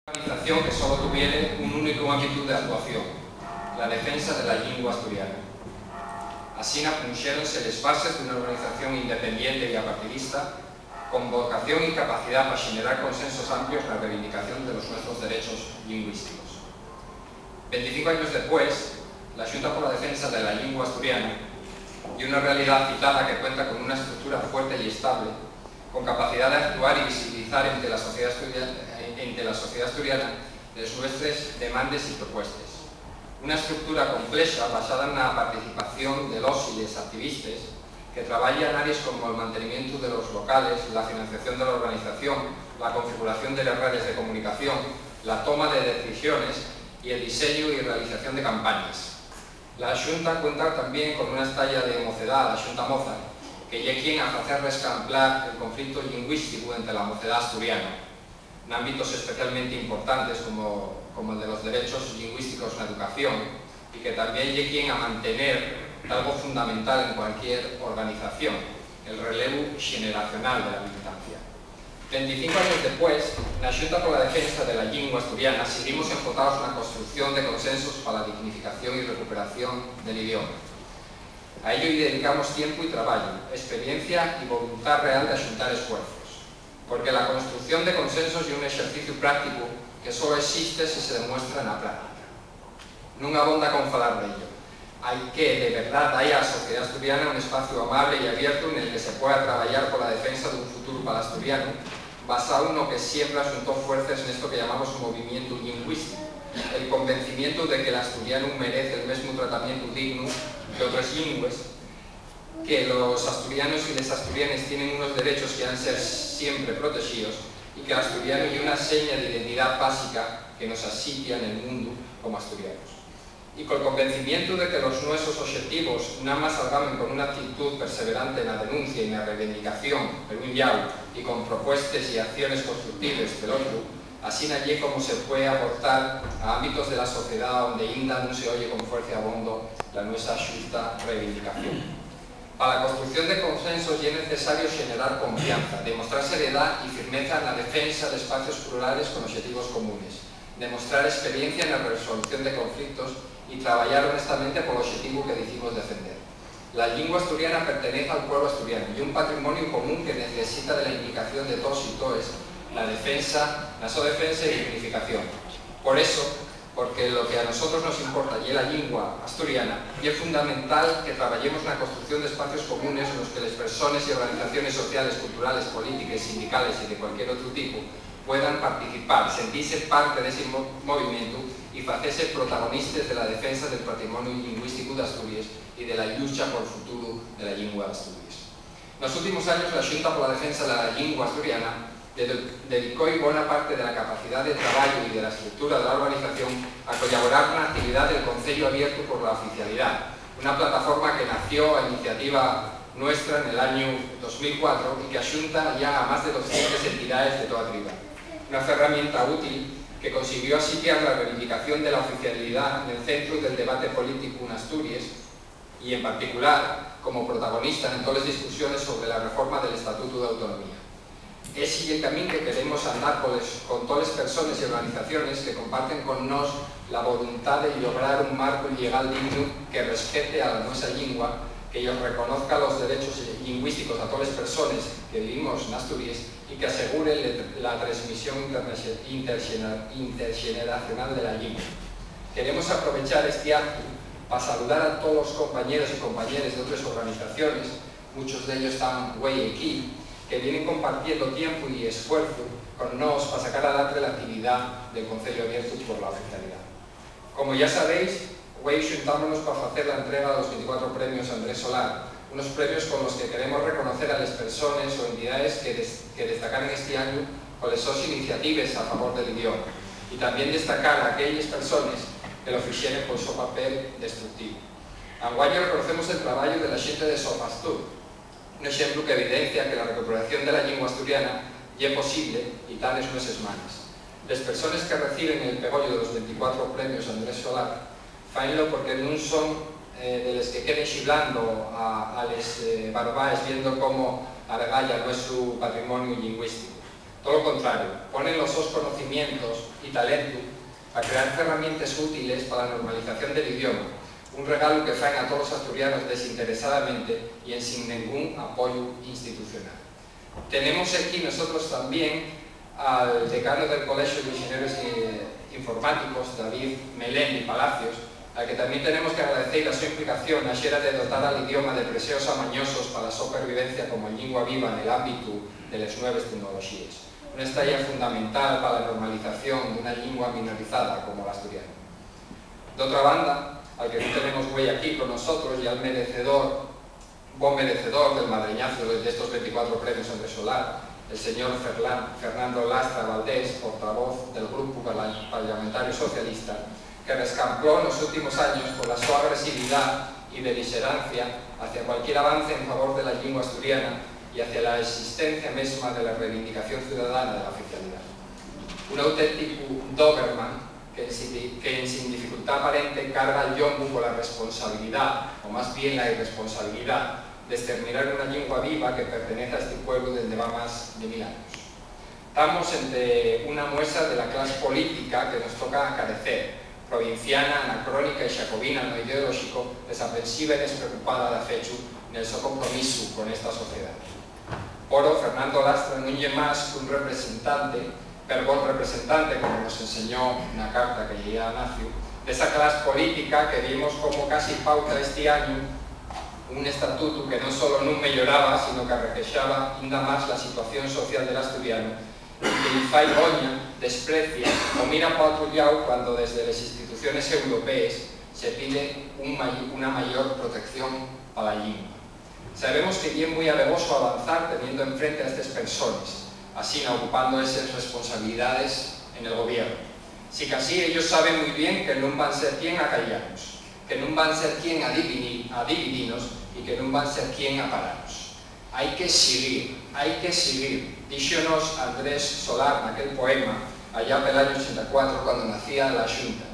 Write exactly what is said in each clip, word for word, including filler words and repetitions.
organización que solo tuviere un únicu ámbitu d'actuación, la defensa de la llingua asturiana. Asina punxéronse les bases d'una organización independiente y apartidista, con vocación y capacidá pa xenerar consensos amplios na reivindicación de los nuestros derechos llingüísticos. Venticinco años depués, la Xunta pola Defensa de la Llingua Asturiana ye una realidá citada que cuenta con una estructura fuerte y estable, con capacidá d'actuar y visibilizar ente la sociedá asturiana, ente la sociedá asturiana les nuestres demandes y propuestes. Una estructura complexa basada na participación de los y les activistes que trabayan n'árees como'l mantenimientu de los locales, la financiación de la organización, la configuración de les redes de comunicación, la toma de decisiones y el diseñu y realización de campañes. La Xunta cuenta tamién con una estaya de mocedá, la Xunta Moza, que ye quien a facer rescamplar el conflicto llingüísticu ente la mocedá asturiana, n'ámbitos especialmente importantes como, como el de los derechos llingüísticos na educación, y que tamién ye quien a mantener dalgo fundamental en cualquier organización, el relevu xeneracional de la militancia. Venticinco años depués, na Xunta pola Defensa de la Llingua Asturiana siguimos enfotaos na construcción de consensos pa la dignificación y recuperación del idioma. A ello-y dedicamos tiempu y trabayu, experiencia y voluntá real d'axuntar esfuerzos, porque la construcción de consensos ye un exerciciu prácticu que solo existe si se demuestra na práctica. Nun abonda con falar d'ello. Hai que, de verdá, dar a la sociedá asturiana un espaciu amable y abiertu nel que se pueda trabayar pola defensa d'un futuru pal asturianu, basáu no que siempre axuntó fuerces nesto que llamamos movimientu llingüísticu, el convencimientu de que l'asturianu merez el mesmu tratamientu dignu que otres llingües, que los asturianos y les asturianes tienen unos derechos que han ser siempre protexíos y que l'asturianu ye una seña d'identidá básica que nos asitia nel mundu como asturianos. Y col convencimientu de que los nuesos oxetivos namás salgamen con una actitud perseverante na denuncia y na reivindicación, per un llau, y con propuestes y acciones constructives, pel otru, asina ye como se pue aportar a ámbitos de la sociedá onde inda nun se oye con fuercia abondo la nuesa xusta reivindicación. Pa la construcción de consensos ye necesario xenerar confianza, demostrar seriedá y firmeza na defensa d'espacios plurales con oxetivos comunes, demostrar experiencia na resolución de conflictos y trabayar honestamente pol oxetivu que dicimos defender. La llingua asturiana pertenez al pueblu asturianu, ye un patrimoniu común que necesita de la implicación de toos y toes na defensa, na so defensa y dignificación. Por eso, porque lo que a nosotros nos importa ye la llingua asturiana, ye fundamental que trabayemos na construcción d'espacios comunes nos que les persones y organizaciones sociales, culturales, polítiques, sindicales y de cualquier otru tipu puedan participar, sentise parte d'esi mo-, movimientu y facese protagonistes de la defensa del patrimoniu llingüísticu d'Asturies y de la llucha pol futuru de la llingua d'Asturies. Nos últimos años, la Xunta pola Defensa de la Llingua Asturiana de-, dedicó-y bona parte de la capacidá de trabayu y de la estructura de la organización a collaborar na actividá del Conceyu Abiertu por la Oficialidá, una plataforma que nació a iniciativa nuestra nel añu dos mil cuatro y que axunta ya a más de doscientes entidaes de toa triba. Una ferramienta útil que consiguió asitiar la reivindicación de la oficialidá nel centru del debate políticu n'Asturies, y, en particular, como protagonista en toles discusiones sobre la reforma del Estatutu d'Autonomía. Esi ye el camín que queremos andar coles, con toles persones y organizaciones que comparten con nós la voluntá de llograr un marcu llegal dignu que respete a la nuesa llingua, que-yos reconozca los derechos llingüísticos a toles persones que vivimos n'Asturies y que asegure le-, la tresmisión internexe-, interxena-, interxeneracional de la llingua. Queremos aprovechar esti actu pa saludar a tolos compañeros y compañeres d'otres organizaciones, muchos d'ellos tán güei equí, que vienen compartiendo tiempu y esfuerzu con nós pa sacar adelante l'actividá del Conceyu Abiertu por la Oficialidá. Como ya sabéis, güei xuntámonos pa facer la entrega de los venticuatro premios Andrés Solar, unos premios con los que queremos reconocer a les persones o entidaes que des-, que destacaren esti añu coles sos iniciatives a favor del idioma, y tamién destacar a aquelles persones que lo fixeren pol so papel destructivu. Anguaño reconocemos el trabayu de la xente de Sofastur, un exemplu qu'evidencia que la recuperación de la llingua asturiana ye posible y ta nes nueses manes. Les persones que reciben el pegoyu de los venticuatro premios Andrés Solar fáenlo porque nun son, eh, de les que queden xiblando a, a les, eh, barbaes viendo cómo argaya nuesu patrimoniu llingüísticu. Tolo contrario, ponen los sos conocimientos y talentu pa crear ferramientes útiles pa la normalización del idioma, un regalu que faen a tolos asturianos desinteresadamente y ensin nengún apoyu institucional. Tenemos equí nosotros tamién al decanu del Colexu d'Inxenieros, eh, Informáticos, David Melendi Palacios, al que tamién tenemos que agradecer la so implicación na xera de dotar al idioma de preseos amañosos pa la so pervivencia como llingua viva nel ámbitu de les nueves tecnoloxíes, una estrella fundamental pa la normalización d'una llingua minorizada como l'asturianu. D'otra banda, al que nun tenemos güei aquí con nosotros, ye al merecedor, bon merecedor del madreñazu de, d'estos venticuatro premios Andrés Solar, el señor Ferlan-, Fernando Lastra Valdés, portavoz del Grupu Parla-, Parlamentario Socialista, que rescampló nos últimos años pola so agresividá y belixerancia hacia cualquier avance en favor de la llingua asturiana y hacia la esistencia mesma de la reivindicación ciudadana de la oficialidá. Un auténticu Doberman que, ensin di-, que ensin dificultá aparente carga al llombu pola responsabilidá, o más bien la irresponsabilidá, d'esterminar una llingua viva que pertenez a esti pueblu dende va más de mil años. Tamos ente una muestra de la clas política que nos toca acarecer, provinciana, anacrónica y xacobina no ideolóxico, desapensiva y despreocupada dafechu nel so compromisu con esta sociedá. Poro, Fernando Lastra nun ye más qu'un representante, per bon representante, como nos enseñó na carta que lleía Nacio, d'esa clas política que vimos como casi pauta esti añu un estatutu que non solo nun meyoraba, sino qu'arrequexaba inda más la situación social del asturianu, y que-y fai goña, desprecia o mira pa otru llau cuando desde les instituciones europees se pide un may-, una mayor protección pa la llingua. Sabemos que ye mui avegoso avanzar teniendo enfrente a estes persones, asina ocupando eses responsabilidades en el gobiernu. Sicasí, ellos saben mui bien que nun van ser quien a caillanos, que nun van ser quien a divini-, a dividinos y que nun van ser quien a paranos. Hai que siguir, hai que siguir, díxonos Andrés Solar naquel poema, allá pel añu ochenta y cuatro, cuando nacía la Xunta.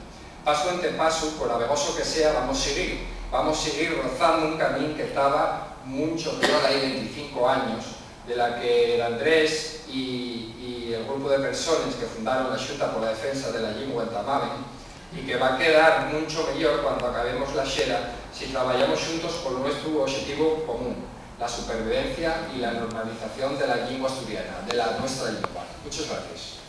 Pasu ente pasu, por avegoso que sea, vamos siguir. Vamos siguir rozando un camín que taba muncho peor hai venticinco años, de la que l'Andrés y, y el grupu de persones que fundaron la Xunta pola Defensa de la Llingua entamaben, y que va quedar muncho meyor cuando acabemos la xera si trabayamos xuntos pol nuestru oxetivu común, la supervivencia y la normalización de la llingua asturiana, de la nuestra llingua. Muchas gracias.